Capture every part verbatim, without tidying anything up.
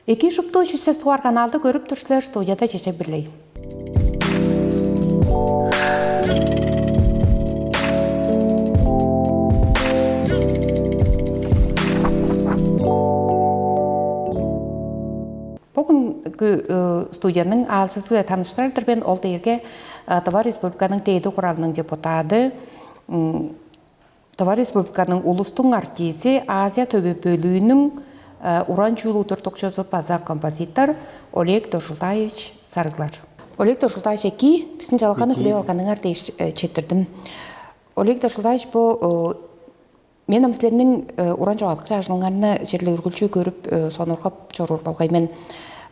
Эки шупту чүсес туар каналды көрүп тур силер, студияда чечек бирлей. Бүгүн студияның аалчызы таныштырар-дыр мен, ол дээрге Тыва Республиканың Дээди Хуралының депутаты, Тыва Республиканың улустуң артизи, Азия төбе бөлүүнүң уран чүүлү удуртукчузу база композитор Олег Доржулдаевич Сарыглар. Олег Доржулдаевич, эки, биздин чалганы хүлээп алганыңар дээш четтирдим. Олег Доржулдаевич, бу мен ам силерниң уран чогаадыкчы ажылыңарны черле үргүлчү көрүп, сонургап чоруур болгай мен.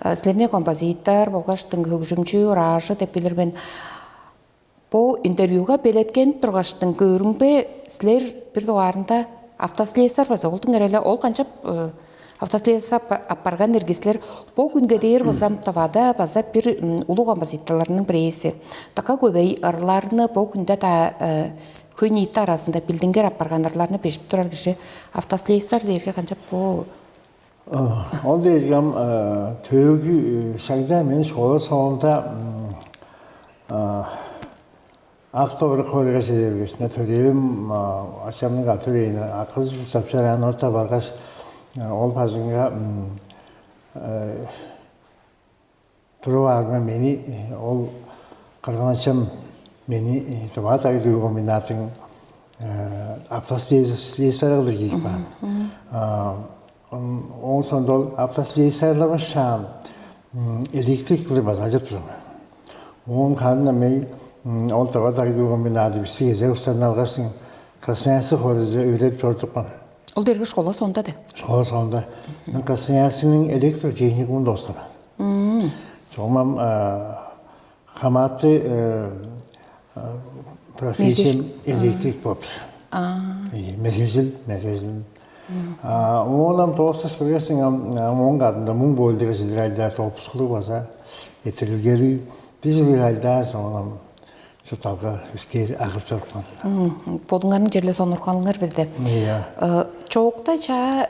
Силерни композитор болгаш хөгжүмчү, ыраажы деп билир мен. Бо интервьюга белеткенип тургаштың көөрүңбе, силер бир дугаарында автослесарь база олдуң эреле ол канчап автослесарь аппарган эргислер бо күнге дээр болзам тавада база бир улуг композиторларның бирээси. Така көбей ырларны бо күндө да хөй ниити аразында билдингер аппарган ырларны бижип турар кижи автослесарь дээрге канчап бо Ол дээрге ам төөгү шагда мен школа соонда автовраг колледжине чеде бергешине төрээм ачамның аты бейни акыз чурттап чораан орта баргаш ол бажыңга туруп аарга мени ол кырган ачам мени Тыва дагы комбинатын автослесарь кылдыр киип каан. Ооң соонда ол автослесарьлавашаан электрик кылдыр база ажып турган. Оон ханна мей ол Тыва дагы комбинаты бисти кезек устан алгашсың Красноярск хорезде өөредип чорудупкан. Ол дээрге школа соонда де. Школа соонда. Мен Красноярскиниң электротехникумун достум. Чогумам хамааты профессиям электрик болуп. Мезгежил, мезгежил. Оон ам тоосташ келгестиң ам оң кадында муң бойлдуга жилдир айдаар допускулуг база этирилгелиг бир жилдир айдаар соонам чуртталга үскээр агып чорупкан. Бодуңарның черле сонургалыңар билди. Иә. Чоокта чаа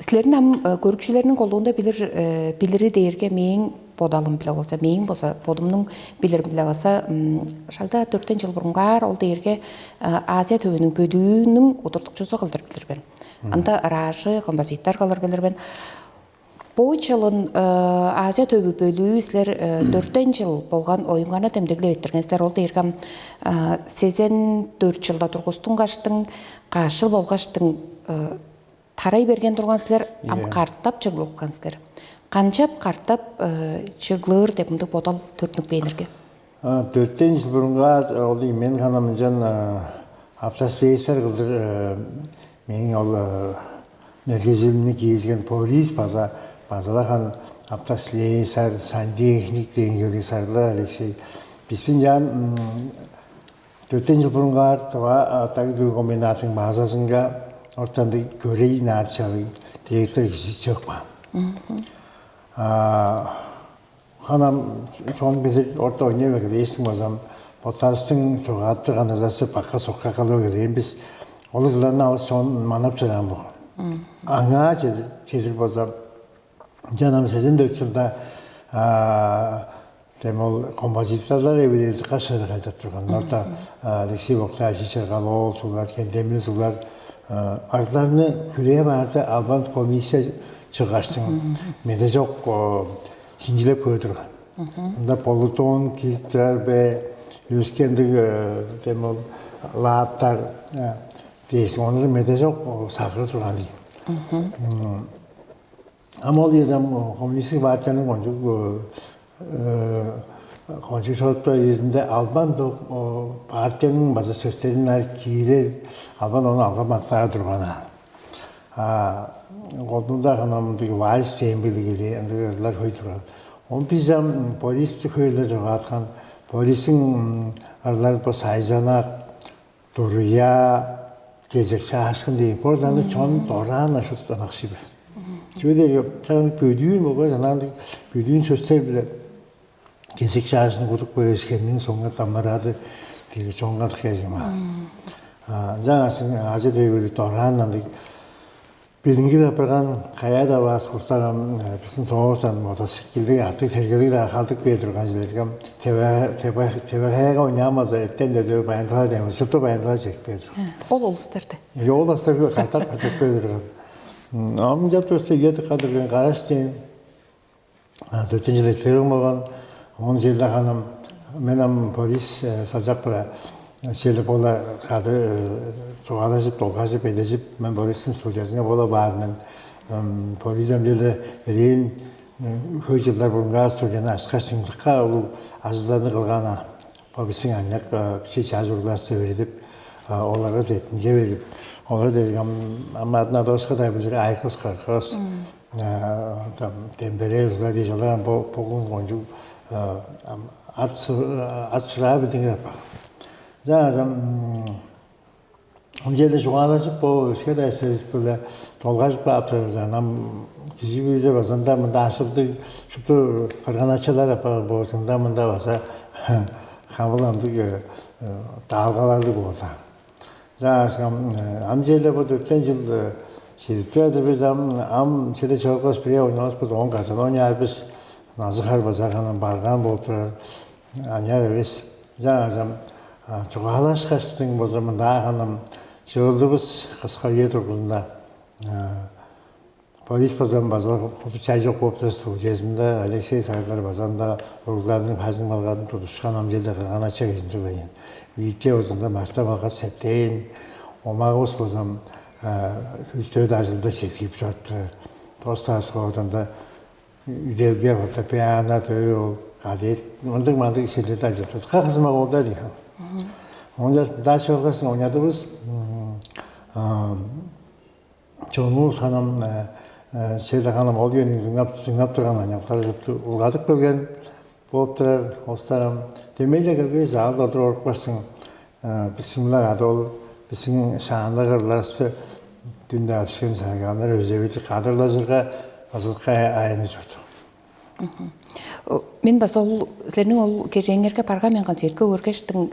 силерниң ам көрүкчүлерниң колдуунда билир билири дээрге мээң бодалым биле болза, мээң болза бодумнуң билирим биле база шагда дөртен жыл бурунгаар ол дээрге Азия төбүнүң бөдүүнүң удуртукчузу кылдыр билир мен. Анда ыраажы, композитор кылыр билир мен. Бу чылын Азия төбү бөлүү силер дөртен жыл болган оюңарны демдеглеп эртирген силер. Ол дээрге сезен дөрт жылда тургустуң каштың, каш жыл болгаштың тарай берген турган силер ам картап чыглыккан силер. Канчап картап чыглыр деп мындыг бодал төрүнүп бээр ирге? Дөртен жыл бурунга ол мен ханам ынчан автослесарь кылдыр мээң ол мергежилимни киирген полис база базалахан автослесарь, сантехник деген сарыла Алексей. Биздин жан дөртен жыл бурунгаар Тыва атагы дүүл комбинатын базазынга ортанды көрей нациялыг директор кижи чыгып каан. Ханам чон билир орта ойнап эгелээстиң базам боттарыстың чугааттыр канадасы бакка сокка калып эгелээн бис ол ырларны алыс чон манап чораан болган. Аңаа чедир база жанам сезен дөрт жылда тем ол композиторлар эвелелди кашады кайтап турган. Орта Алексей Боктаевич Чергалоол сулар, Кендемир сулар арларны күлээ баарда албан комиссия чыггаштың меде жок шинчилеп көөр турган. Ында полутон кирип турар бе, өскендиг тем ол лааттар дээш, ону меде жок сагыры турган дейм. Ам ол ийеден коммунистик партияның кончуг кончуг шорутпа ийизинде албан партияның база сөстерин ар киирер албан ону алган мактаар турган. Голдунда гана мындыг вальс тембилигили ындыглар хөй турган. Он биз ам полисти хөйле жогааткан полистиң ырлары бо сайжанак дуруя кезек чаашкын деген. Бо аны чон дораан ашыт ынакшый бер. Чүге дээрге чагын бөдүүн болгаш анаан бөдүүн сөстер биле кезек чаашын кудук бергеш хемниң соңга дамарады деген чоңгадык кезим аа. Жаңасын ажы дегили дораан андыг Билиңги апарган каяа-даа баас курсагам, бистиң соовустан мотоциклдиг аттыг тергелиг-даа халдык бээр турган чүве дигем, тебехаяга ойнаамаза эттен дөдөө баяндыла дээм, шупту баяндыла чек бээр. Ол улустарда. Ол улустарга катап катап бээр турган. Ам жап өстө үе тыкка турган караш дейм. Төттүнчү летпирим болган, он чылда ханым, мен ам полис салчак быра, чели бола кады чугаалажып, долгажып, элежип, мен полистиң студиясынга бола баар мен. Полис ам чели элээн хөй жылдар бурунга студияны ачкаш, чыңдыкка улуг ажылдарны кылган. Бо бистиң аныяк бичии чаш уругларывысты өөредип, оларга деткимче берип, олар дээрге ам адын адавыска-даа билир, айкыс-каркыс, там демберээ ызыла дээш, олар ам бо богун кончуг ат ат шыраа билдиңер апаар. Жаазам Ынчалдыр чугаалажып, бо өске-даа эштеривис-биле долгажып кааптар бис. Анам кижи бүрүзү база ында мында ашылдыг шупту кырган-ачалар апаар болза, ында мында база хамыл ындыг даалгаларлыг болду. Ынчангаш ам ынчалдыр бо өткен чыл шилип турар бис, ам ам чеде чоргас бирээ ойнавас бис, оон кажан ойнаар бис, назы-хар база канам барган болуп турар. Аныяк эвес. Ынчангаш ам чугаалашкаштың болза мындаа ханам чыылдывыс кыска үе дургузунда. Полис база база куду чай чок болуп турар студиясында Алексей Сардар база ында уругларның бажың малгадын тудушкан амчеде кырган-ача кижин чугайын. Биитке база ында маштап алгаш септээн, омагывыс база үстөөд ажылда четкип чорупту. Тостаа сооданда үделге фортепиано, төө ол кадет мындыг-мандыг ишкерлерди ажыптывыс. Кагызымак ол-даа дийин. Оон дальше болгаш оңнадывыс. Чонувус ханам чеде ханам ол үениң зыңнап зыңнап турган аныяктар улгадып келген болуп турар. Остарам демей-ле келгеш, аал долдур орупкаштың бистиң-биле кады ол бистиң шаандагы ырларывысты дүнде ачышкын сайгааннар өзевидик кадырлажырга базылыкка аайны чорду. Мен база ол силерниң ол кежээңерге барган мен концертке көргештиң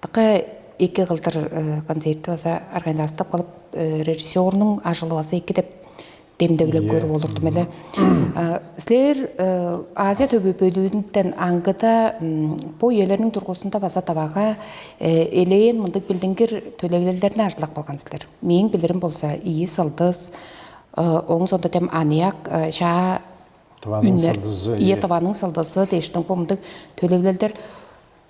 дыка эки кылдыр концертти база организастап кылып, режиссернуң ажылы база эки деп демдеглеп көрүп олурдум эле. Силер Азия төбө бөлүүнден аңгыда бо үелерниң тургузунда база давага элээн мындыг билдингир төлевилелдерни ажылдап калган силер. Мээң билирим болза ийи сылдыс, оң сонда дем аныяк шаа Тываның үннер сылдызы, ие Тываның сылдызы дээштиң бо мындыг төлевилелдер.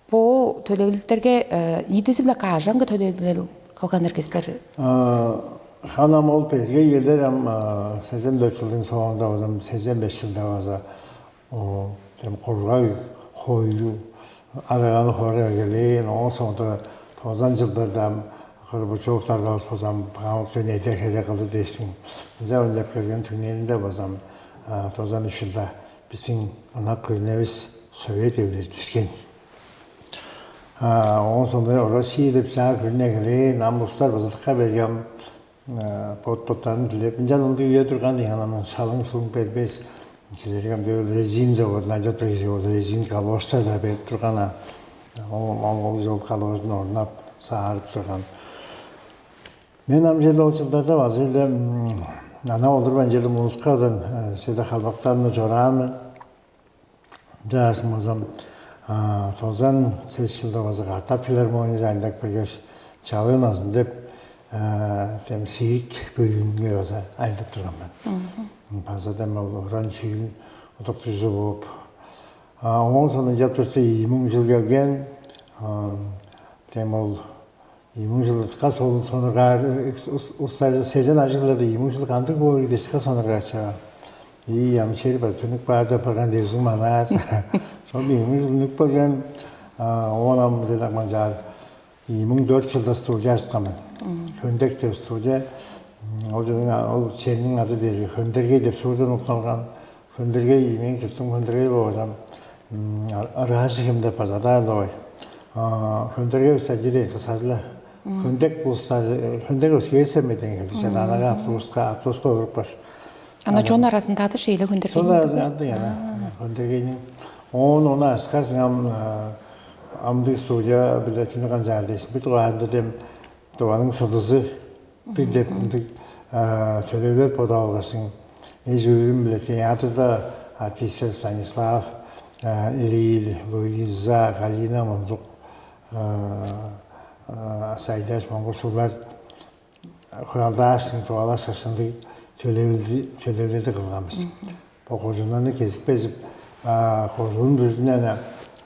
Бо төлевилелдерге ийдизи-биле каажаңгы төлевилел кылган эргестер. Ханам ол берге үелер ам сезен дөрт жылдың соонда базам сезен беш жылда база тем кургаг хойлу араганы хора эгелээн, оон соонда тозан жылдарда ам Кырбычуовтарга базам багамык жөн эде хеде кылды дээштиң. Ынча ынчап келген түңнелинде базам тозан үч жылда биздиң ынак күрүневис Совет эвилелдишкен. Оон соңгаар Россия деп чаа күрүне келээн, ам улустар бызыдыкка берген бот-боттарын дилеп, ынчан ындыг үе турган дийин, ам шалың шулуң бербес. Силерге ам дөө резин заводун ажап берген, ол резин калоштар-даа берип турган, а ол ол жол калоожун орнап, саарып турган. Мен ам чеде ол чылдарда база эле ана олурбайн чеде музыкадан чеде халбактарны чораан мен. Ынчаашым болзам тозан сес чылда база катап филармонияда айлап келгеш, чалыы назын деп тем сиик бөлүүнге база айлап турган мен. База дем ол уран чүүлүн удуктужу бооп, оон соонда ынчап турса ийи муң чыл келген. Дем ол ийи муң чылдыкка сонургаар улустар сезен ажыгларда ийи муң чыл кандыг боор дээшке сонургаар чагаан. Ийи ам шери база төнүк баар деп барган дезиң манаар. Сол ийи муң чыл үнүп келген. Оон ам ынча манчаар ийи муң дөрт чылда студия ачыткан мен. Хөндек деп студия. Ол жерден ол ченниң ады дээр Хөндергей деп суурдан укталган. Хөндергей, мээң чуртум Хөндергей болгаш ам Ыраажы ким деп база-даа ындавай. Хөндергей бис ажылы кысажыла. Хөндек улустар, Хөндек өскээсем медең келди. Чадаанага автобуска, автобуска уруп бар. Ана чон аразында ады шейле Хөндергей. Чон аразында ады яна Хөндергейниң. Оон ону ашкаш ам амдыг студия биле чүнү канчаар дээш. Бит угаанда дем Тываның сылдызы бир деп ындыг төлевилел бодап алгашсың. Эш-өөрүм-биле театрда артистер Станислав, Ирил, Луиза, Галина Мунзук, Сайдаш Монгуш улар хуралдаашсың, чугаалашкаш, ындыг төлевилелди кылган бис. Бо кожууннарны кезип безип, кожуун бүрүзүнен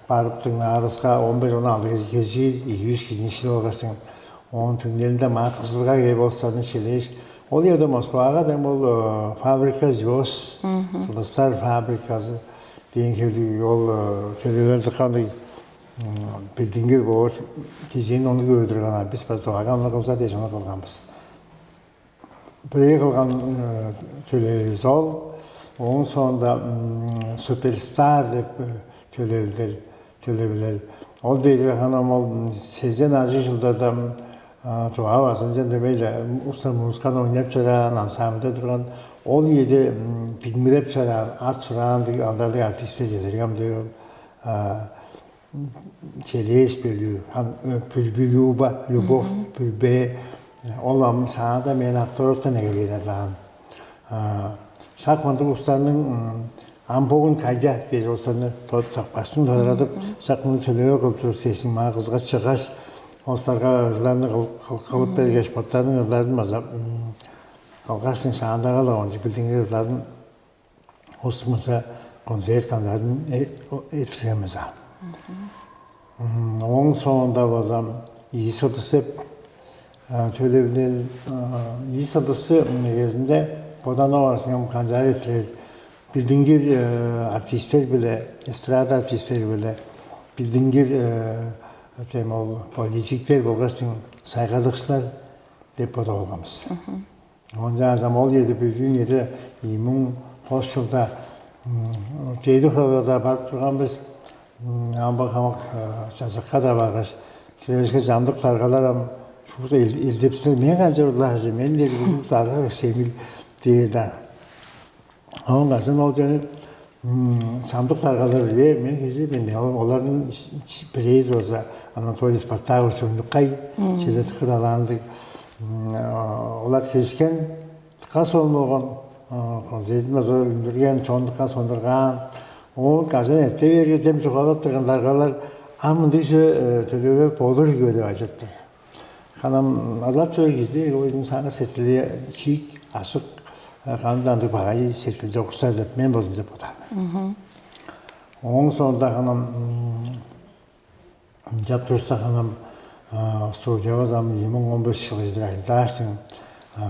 барып дыңнаарывыска, он беш, он алты кижи, кижи, ийи-үш кижини шилип алгаштың, оон түңнелинде маа Кызылга кээп, оларны шилээш, ол үеде Москвага дем ол фабрика звезд, сылдыстар фабриказы дээн хевирлиг ол төлевилелди кандыг билдингир боор кижини ону көөр турган, бис база чугааны ону кылза дээш, ону кылган бис. Бирээ кылган төлевивис ол. Ооң соонда «Суперстар» деп төлевилел, төлевилел. Ол дээрге ханам ол сезен ажыг чылдарда чугаа базынчан дөмей-ле улустар музыканы ойнап чораан, ансамбльда турган, ол үеде диңмиреп чораан, ат-сураандыг алдарлыг артистер чедирген ам деп ол челээш бөлүү, ан Пүрбү Люба, Любовь Пүрбе, ол ам шаанда мен Автороптан эгелээн адаан. Шак мындыг улустарның ам богун кайда дээр улустарны тапкаштың тодарадып, шак мындыг төлевилел кылып туруп, сээң маа Кызылга чыггаш, улустарга ырларны кылып бергеш, боттарының ырларын база кылгаштың, шаандагы-ла ончу билдингир ырларын улустуң мынча концерт-концертин эрттирген бис ам. Ооң соонда база «Ийи сылдыс» деп төлевилел, «Ийи сылдысты» эгезинде боданып алгаштың, канчаар эрттирер, билдингир артистер-биле, эстрада артистери-биле, билдингир тем ол политиктер болгаштың сайгарлыкчылар деп бодап алган бис. Оон чаазам ол үеде, бүгүн үеде, ийи муң тос чылда дээди хыргада барып турган бис. Амбы хамык чазакка-даа баргаш, силерге чамдык даргалар ам шуут элдепсинер: «Мен канчап ырлаар чүве, мен дег улуг дарга кижи мен» дээр-даа. Оон кажан ол чүвени чамдык даргалар: «Ээ, мен кижи мен». Оларның бирээзи болза Анатолий Спартакович Ондукай, чеде тыкыр алаандыг. Олар киришкен, дыка сонуурган, концертин база үндүрген, чон дыка сонуургаан. Оон кажан эрте бээрге, дем чугаалап турган даргалар: «Ам мындыг чүве төлевилел болур ийик бе?» деп айтырыптар. Ханам ырлап чоруур кижи дег, оюн саңгыс сеткили чиик, ашык, кандыг-даа ындыг багай сеткил чок улус-тур деп мен болзумча бодаар мен. Ооң соонда ханам ынчап турувуста, ханам студиявыс ам ийи муң он беш чылга чедир ажылдааштың,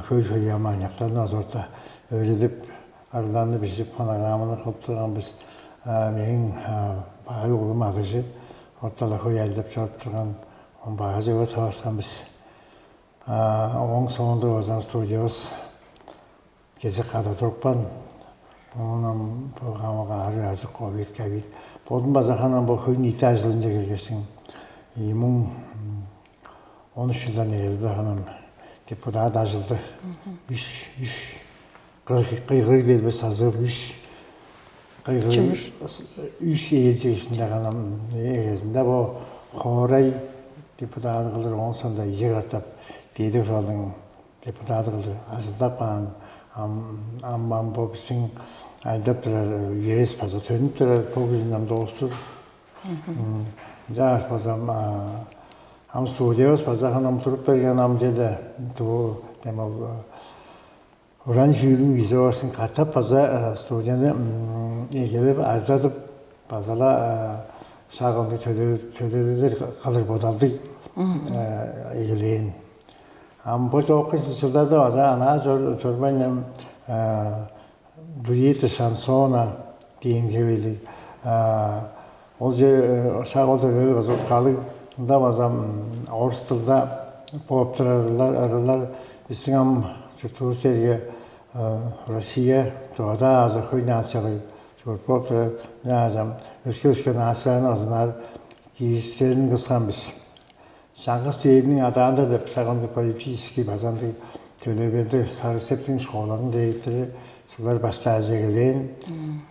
хөй-хөй ам аныяктарны база орта өөредип, ырларны бижип, фонограмманы кылып турган бис. Мээң багай оглум Адыжы орта-ла хөй ажылдап чоруп турган, оон багай чүве таварышкан бис. Ооң соонда база студиявыс кезек када турупкан. Оон ам бо хамык аарыг-аржык, ковид, ковид. Бодум база ханам бо хөй-ниити ажылынче киргештиң, ийи муң он үш чылдан эгелеп-ле ханам депутат ажылды үш, үш кый-, кый-, кый бербес азы үш кый-, кый-, Чыгыр. Үш ээлче иштинде ханам эгезинде бо хоорай депутаты кылдыр, ооң соонда ийи катап Дээди Хуралдың депутаты кылдыр ажылдап каан. Ам, ам, ам бо бистиң ажылдап турар үевис база төнүп турар, бо күзүн ам доостур. Ынчангаш база ам, ам студиявыс база ханам туруп берген, ам чеде дуу дем ол уран чүүлүң кижи болгаштың, катап база студияны эгелеп, ажыдып, база-ла шак ындыг төлевилелдер кылыр бодалдыг эгелээн. Ам бо чоокку чылдарда база анаа чор-, чорбайн, ам дуэты шансона дээн хевирлиг. Ол же шак ол төлевилел база уткалыг. Ында база орус дылда бооп турар ырылар, ырылар. Бистиң ам чуртувус дээрге Россия, Тывада азы хөй нациялыг чурт бооп турар. Ынчангаш ам өске-өске нацияларны база ынаар киириштерин кыскан бис. Чаңгыс дээриниң адаанда деп шак ындыг политический база ындыг төлевилелди Сарыг-Септиң школазының директору Сулар Баштаажы эгелээн.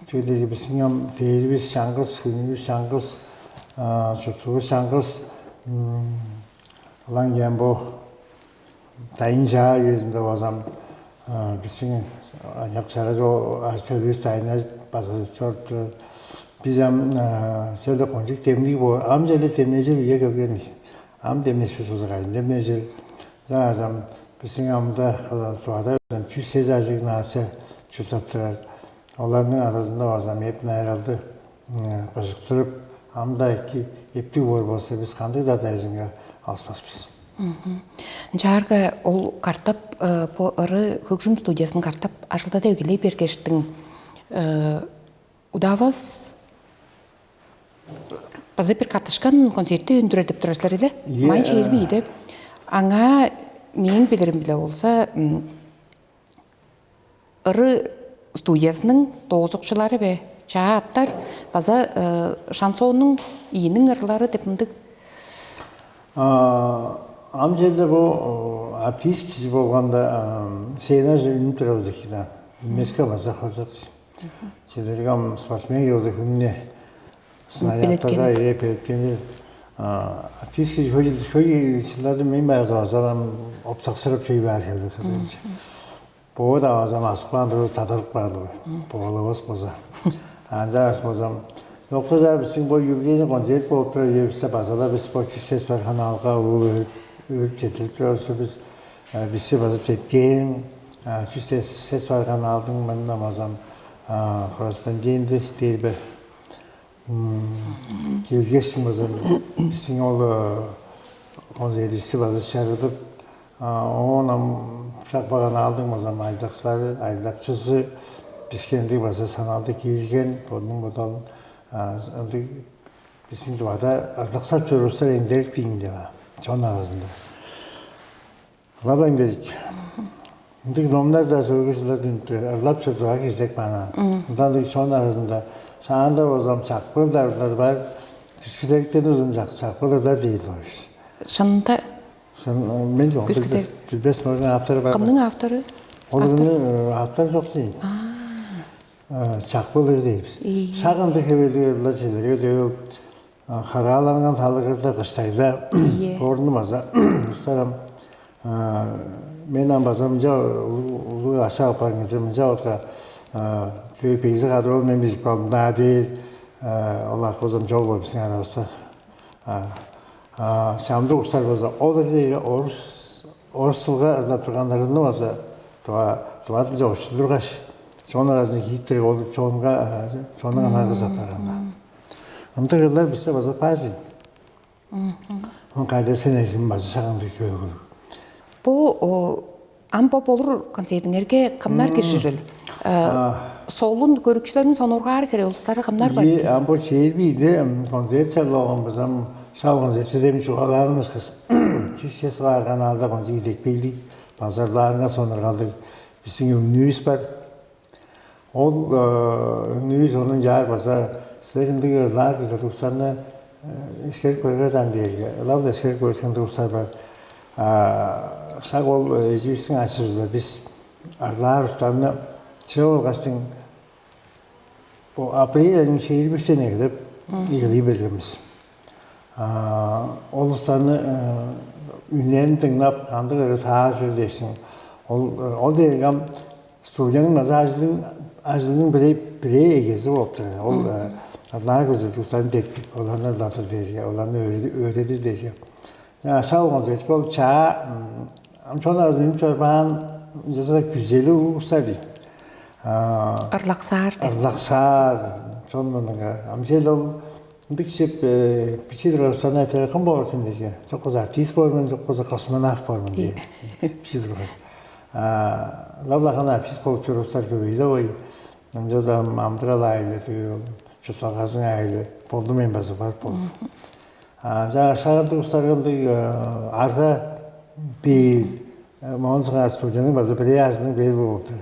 Чүге дээрге бистиң ам дээривис чаңгыс, хүнүвүс чаңгыс, чуртувус чаңгыс. Ылаңгыя ам бо дайын чаа үезинде база ам Бистиң аныяк чара чо- аш төлүвүс дайыннажып база чоруп турар. Биз ам черле кончуг демниг боор, ам черле демнежир үе келген. Ам демнешпес болза, кайын демнежир? Ынчангаш ам бистиң амда Тывада чүс сес ажыг нация чурттап турар. Оларның аразында база ам эп-найыралды быжыктырып, ам-даа эки эптиг боор болза, бис кандыг-даа дайзынга алыспас бис. Ынчаарга ол катап, бо ыры хөгжүм студиясын катап ажылдады эгелей бергештиң, удавас база бир катышкан концертти өндүрер деп турар силер эле. Май чээрби ийде. Аңаа мээң билирим-биле болза, ыры студиясының доозукчулары бе, чаа аттар база шансоннуң ийиниң ырлары деп мындыг. Ам черде бу артист кижи болганда, сценаже үнүп турабыз эки да. Үнмеске база хоржок. Силерге ам спортсмен ёзу хүнне снарядтарга Билеткени. Ээ белеткенир. Артист кижи хөй, хөй чылдарды мен база база ам опсаксырап чөй баар хевле кылдырчы. Боо да база маскыландырып тадалып баарлыг. Боолавас база. Анчаас базам. Йокта да бистиң бо юбилейный концерт болуп турар үебисте база да бис бо чүс сес бар каналга ууп өөрүп четирип турабыз. Бис бисти база четкен чүс сес бар каналдың мында базам корреспонденти дээр бе? Келгештиң база бистиң ол концертибисти база чарыдып, оон ам шак баганаалдың база айдакчылары, айдакчызы биске ындыг база саналды киирген, бодунуң бодалын ындыг бистиң Тывада ырдаксап чорувустар эңдерик дейн деп чон аразында. Ылап эңдерик. Ындыг номнар-даа сөөлгү чылдар дүнүптер ырлап чордуга киржек баана. Ындан ындыг чон аразында шаанда болзам чакпыылдарлар бар. Күскүдериктерин узун чакпыылдар дээр доош. Шынында Мен Күскүдер. Билбес норун автору бар. Кымның автору? Ол автор жок дейм. Чакпылыр дейбиз. Шак ындыг хевелдиг ырлар чилерге дөөл харааланган талыгырда кыштайда Ийе. Орну база устарам мен ам база мынча улуу ашак апарың кижи мынча отка чөө бегзи кадыр ол мен бижип калдым даа дээр ол акыбызым чок боор биздин арабызда. Чамдык улустар болза ол эриге орус орус тылга ырлап турганнарны база тывадынче очулдургаш, чон аразынче киип дег ол чонга чоннуң анаагы сактаганнар. Ындыг ырлар бисте база бар чүн. Ону кайда сен эжим база шагындыг сөөгүлүг. Бу ам бо болур концертиңерге кымнар киржирил? Солун көрүкчүлөрүн сонургаар хере улустары кымнар бар? Ие, ам бо чээрбийде концерт чалып алган базам шал концерт дем чугаалаарымыз кыз. Чүс чес баар каналда кончу идекпейлиг базарлаарынга сонургалдыг биздин өңнүүбүз бар. Ол өңнүүбүз онун чаар база силер ындыг ырлаар кызыл устарны эскерип көргер даан дээрге, ылап эскерип көрсен устар бар. Шак ол эжибистиң ачызы-биле бис арлаар устарны чыып алгаштың бо апрель айның чээрби үстен эгелеп игилий бергенбиз. Ол устарны үннерин дыңнап, кандыг ыры таар чүве дээшсиң, ол ол дээрге ам студияның база ажылының ажылының бирээ бирээ эгези болуп турар. Ол арлаар кызыл устарын деткип, оларны ырлатыр дээрге, оларны өөредир дээрге. Шак ол кончуг ол чаа ам чон аразы үнүп чорбаан ынчалза күзели улуг улустар дий. Ырлаксаар деп. Ырлаксаар чон мынга. Ам чел ол ындыг чеп бичии турган улустарны айтырар кым боор сен дээшке. Чок болза артист боор мен, чок болза космонавт боор мен дии. Бичии турган. Лавлахан артист болуп чоруур улустар көбөйлеп ой. Ынчалза ам амдырал аайы-биле түү ол чуртталгазың аайы-биле болду мен база бар болду. Жаа шагындыг устаргындыг арга бээр моон сыңаар студияның база бирээ ажының бээр болупту.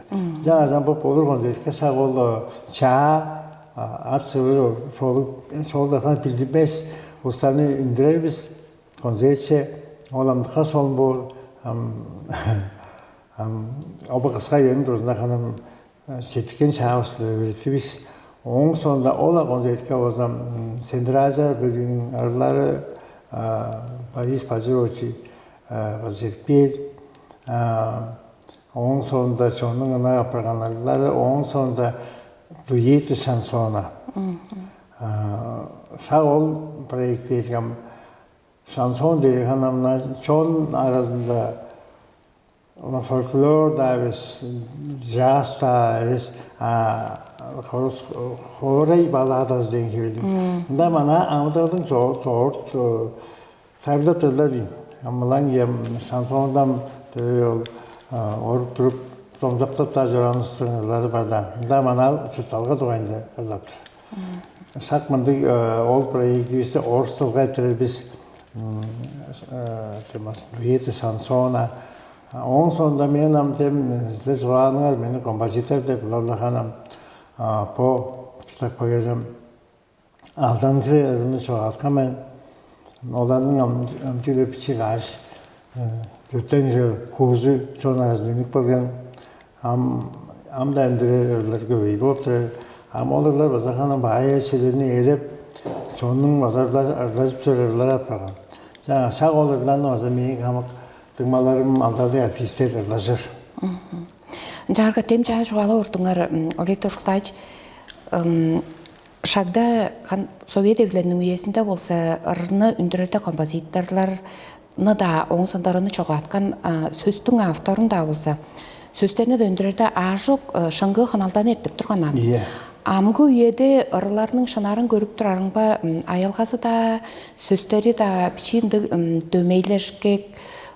Жаа ажан боп болур кончуг эске шаг ол чаа ат сывыр шолуг шолдасан билдинмес устаны үндүрер бис кончугече ол амдыкка солун боор ам оба кыска үениң турузунда ханам сеткиген чаавысты өөрүттүбүс. Ооң соонда ол концертке болза Сендиража бөлүүнүң арлары Борис Бажирович база чедип кээр. Ооң соонда чоннуң ынак апарганнарлары, ооң соонда дуэты шансона. Шак ол проект дээш ам шансон дээрге ханамна чон аразында фольклор-даа эвес, джаз-даа эвес, а хоорай балладазы дээн хевелиг. Ында мана амыдыралдың чоорт тайылдап турлар дейм. Амылаң ем шансондам дөө ол оруп туруп домзактап-даа чораан устуңурлары бар-даа. Ында манаал учурталга дугайында ырлап тур. Шак мындыг ол проективисти орус тылга эрттирер бис дуэты шансона. Ооң соонда мен ам тем силер чугаалыңар мени композитор деп уларлахан ам бо чурттап келгежем алдан хире ырыны чогааткан мен. Оларның ам чүгле бичии кааш, дүртен хире хуузу чон аразында үнүп келген. Ам ам-даа үндүрер ырлар көвей бооп турар. Ам ол ырлар база ханам баай эшелерни ээлеп, чоннуң база ырлажып турар ырлар апарган. Жана шак ол ырларны база мээң хамык дуңмаларым, алдарлыг артисттер ырлажыр. Ынчаарга дем чаа чугаалап ордуңар, Олег Доржуктаевич, шагда Совет Эвилелиниң үезинде болза ырны үндүрерде композиторларны-даа, ооң сондорунну чогааткан сөстүң авторун-даа болза, сөстерни-даа үндүрерде аажок шыңгыы хыналдан эртип турган ан. Ийе. Амгы үеде ырыларның шынарын көрүп турарыңба, аялгазы-даа, сөстери-даа бичии ындыг дөмейлешкек,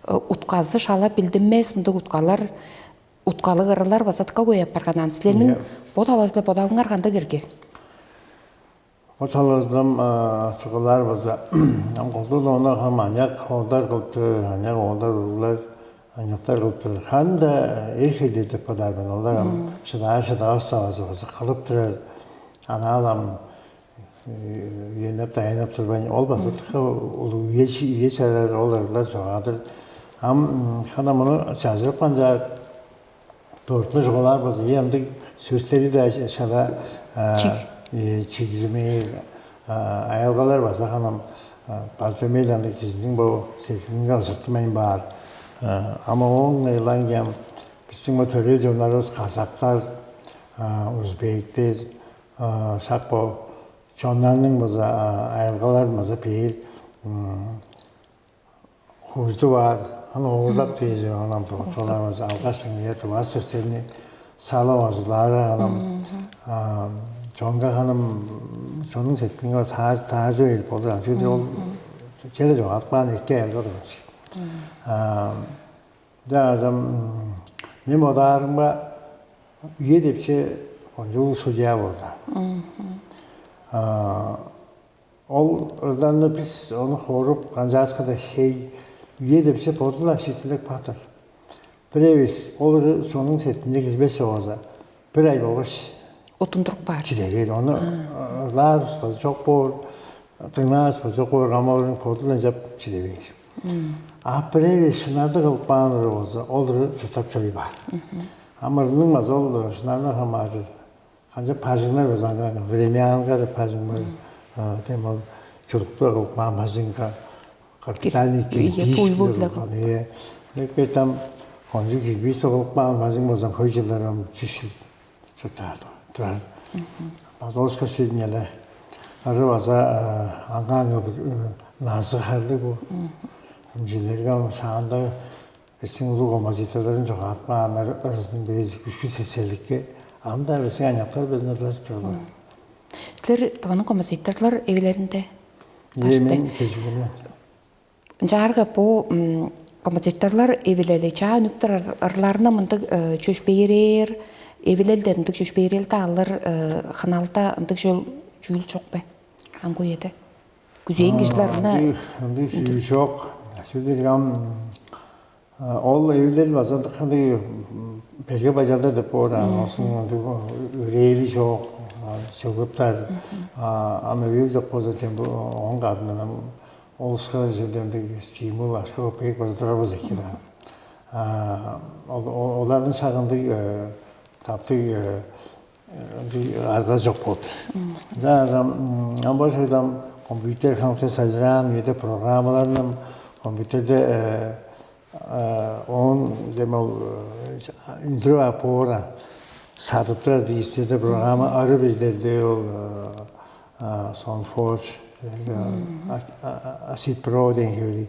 утказы шала билдинмес ындыг уткалар, уткалыг ырылар база дыка көй апарган ан. Силерниң бо талазы-биле бодалыңар кандыг ирги? Бо талазыдам чугаалаар база ам колдуун ону хам аныяк оолдар кылып турар, аныяк оолдар уруглар аныяктар кылып турар. Харын-даа эр хейлер деп бодаар мен. Олар ам шыдаар шыдавас-даа база база кылып турар. Анаал ам Үенеп-дайынап турбайн, ол база дыка улуг үе чарар ол ырлар чогаадыр. Ам хана муну чажырып канчаар дортлу чугаалаар болза, ие ындыг сөстери-даа шала чигзимээр, аялгалар база ханам база дөмей ындыг кижиниң бо сеткилинге ызыртынмайн баар. Ама ооң ылаан кем бистиң бо төрел чоннарывыс казактар, узбектер, шак бо чоннарның база аялгаларын база бээр хуйду баар, аны оолдап дээжи онам солар база алгаш деңээ тываа сөстерни салып ожулаары анам чонга ханым чоннуң сеткинине таажы берип болур. Ан чүге ол чеде чогадып каан эки аялга тургаш. Жаазам мен бодаарымга үе депче кончуг судья болду. Ол ырданны бис ону хоруп канчааскада хей үе депче боду-ла шиитпилек баатыр. Бир эвес ол ыры сонуң сетинче кирбес чогуза, бир ай болгаш утундуруп каар. Чиде бээр. Ону ырлаар база чок боор, дыңнаар база чок боор, ам оларның боду-ла ынчап чиде бээр. А бир эвес шынарды кылып каан ыры болза, ол ыры чурттап чоруй баар. Ам ырының база ол шынарны хамаарыр. Канчап бажыңнар база аңаа времянка деп бажың бар. Тем ол чурукту кылып каан бажыңга капитальный кирпич уйгу биле кылган. Э, эппетам кончуг кирпич кылып каан бажың болза, хөй жылдар ам чүс жыл чурттаар турар. База оска сүрүнеле. Ары база аңаа аңа бир назы харлыг бу. Жилерге шаанда Бистиң улуг композиторларын чогаадып кааннар ырының бирээзи күшкү сеселикке ам-даа бистиң аныяктар безин ырлажып турарлар. Силер тываның композиторлар эвилелинде? Ие, мен кежигүнү. Ынчаарга бу композиторлар эвилели чаа үнүп турар ырларны мындыг чөпшээрээр, эвилелде мындыг чөпшээрелди алыр, хыналда ындыг чүүл чок бе? Амгы үеде күзээн кижилер ына ындыг чүүл чок. Сүдүр ам ол эвилел база ындыг берге бажалда деп боор, ан осун ындыг үрээли чок, чыглыптар. Ам эвил чок болза тем оон кадындан ам олуска жерде ындыг стимул ашка көпеек база турар болза эки да. Олардын шагындыг таптыг ындыг арга чок болуп тур. Ынчаарга ам бо шагда компьютер хамчы сажыраан үеде программаларны компьютерде Он дем ол үндүрүп ап боора садыптар диистирде программа ары билдерде ол Сонфор, Асид Про деген хевели.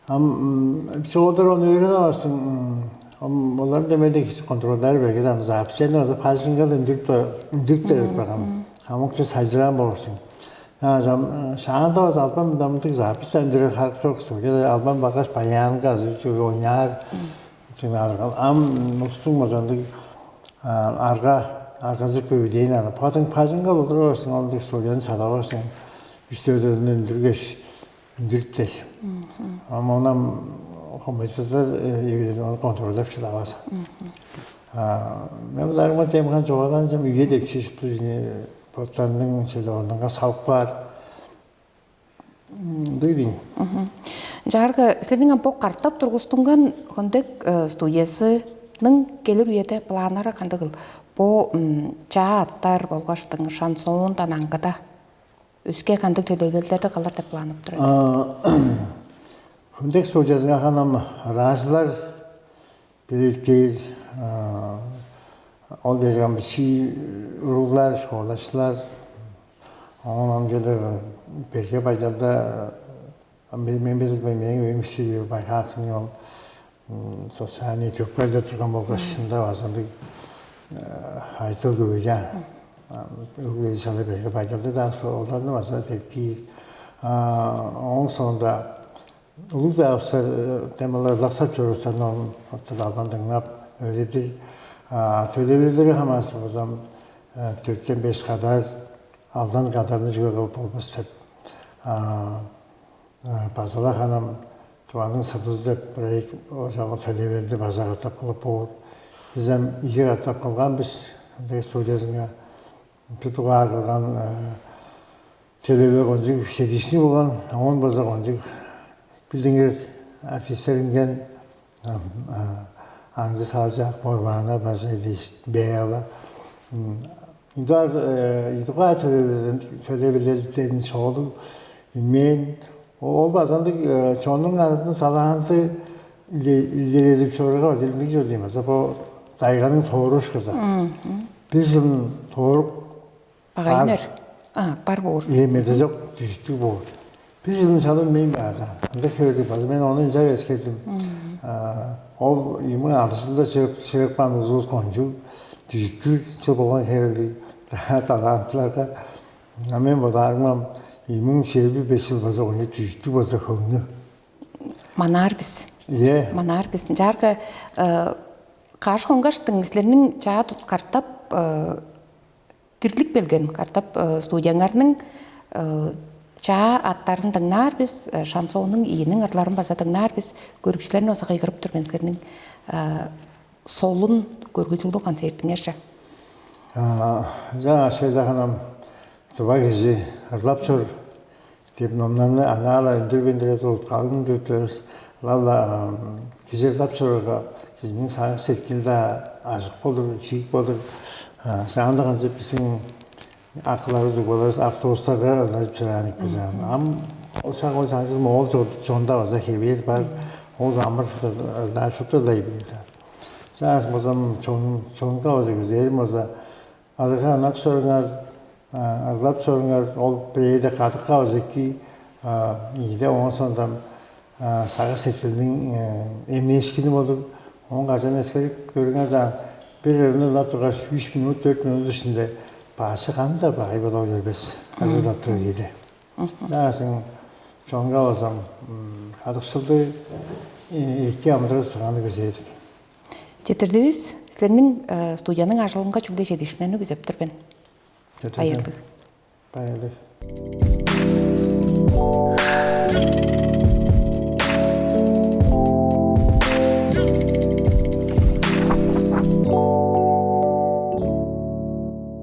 Ам чоолдар ону өөрүнүп алыштың. Ам олар демедик контролдары берген аны записьтерин база пажинга үндүрүп үндүрүп берип барган. Ам ол сайжыран болуштуң. Ам шаанда база албан мындамдык запись үндүрүп харык чок студияда албан багаш баянга азы ойнаар. Ам улустуң базандыг арга аргазы көбүдээн аны. Пажинга олдуруп алыштың, ондук студияны садып алыштың. Үстөөдөрүн үндүргеш үндүрүптер. Ам онам хомуйтудар эвиден ону контролдап шыдавас. Мен буларыма демхан чугаалаанчым үйге деп чижип, боттарының чеде орнунга салып каар. Дыйбын. Жаарга силерниң ам бо картап тургустунган хөндек студиясының келир үеде планнары кандыгыл? Бо чаа аттар болгаштың шансоондан аңгыда өске кандыг төлевилелдерди кылыр деп планып тур эдиз? Хүндек студиясынга ханам ражылар билиртир, ол дээрге бичии уруглар, школачылар, оон ам келе берге байдалда мен билбейм, мээң өйүм ишчи байхаа кижи ол социальный төпкелде турган болгаш ында база ындыг айтыл көбөйжаан. Өгү чалай берге байдалда да оларны база тепкиир. Ооң соонда улуг даавыстар демалар ылаксап чоруур санын оттур албан дыңнап, өөредир. Төлевилелдерге хамаарыштыр болзам, төрттен беш кадар, алдан кадарны чүге кылып болбас деп. База-ла ханам Тываның сыдызы деп проект ошол төлевилелди база катап кылып боор. Биз ам ийи катап кылган бис ындыг студиясынга. Бир дугаар кылган төлевилел кончуг чедиишкин болган, оон база кончуг билдингир артистер үнген, Аңчы Салчак, Борбаана база Бээла. Идугаар идугаар төлевилелдерин чоолуг үнмээн, ол база ындыг чоннуң аразында талаанты илдередип чорууга база ындыг чор дейм. База бо дайганың тоорушкуза. Бир чылын тоорук Багайнер. А, бар боор. Эмеде жок, дүжүттүг боор. Бир жылдың салын мен баада. Анда хевелиг база мен ону ынча эскердим. Ол ийимиң алышында сөп сөп каан узуус кончуг дүжүттүг чыл болгон хевелиг талантыларга. А мен бодаарымам ийимиң чеби беш жыл база кончуг дүжүттүг база хөңнү. Манаар бис. Е. Манаар бис. Жаарга каш хонгаш дыңнислерниң чаа туткартап дирлик белген катап студияңарның чаа аттарын дыңнаар бис, шансооның ийиниң ырларын база дыңнаар бис. Көрүкчүлерни база кыйгырып тур мен силерниң солун көргүзүглүг концертиңерже. Жана шейле ханам туба кижи ырлап чор деп номнарны аңаа-ла үндүрбейн туруп калдым деп турарбыз. Ылап-ла кижи ырлап чорууга кижиниң сагыш сеткили-даа ажык болур, чиик болур. Шаанда канчап биздиң акыларывыс угбаларывыс автобустарда ырлажып чораан ийик бис. Ам ол шак ол чаңчыл моол чонда база хевээр бар. Ол амыр ырлаар шупту ырлай бээр. Чаас болзам чонга база күзээрим болза Арыга ынак чоруңар, ырлап чоруңар, ол бирээде кадыкка база эки ийде оон соондан сагыш сеткилиниң эмнээшкини болур. Оон кажан эскерип көрүңер даан, бир ырыны ырлап тургаш, үч минут, төрт минут ишинде башы кандай багай болуп келбес. Ырылап тур ийде. Даасың чонга болзам кадыкшылды эки амыдырыг сыганы күзээдик. Четирдивис, силерниң студияның ажылынга чүгле жетиишкиннерни күзеп тур мен. Байырлыг. Байырлыг.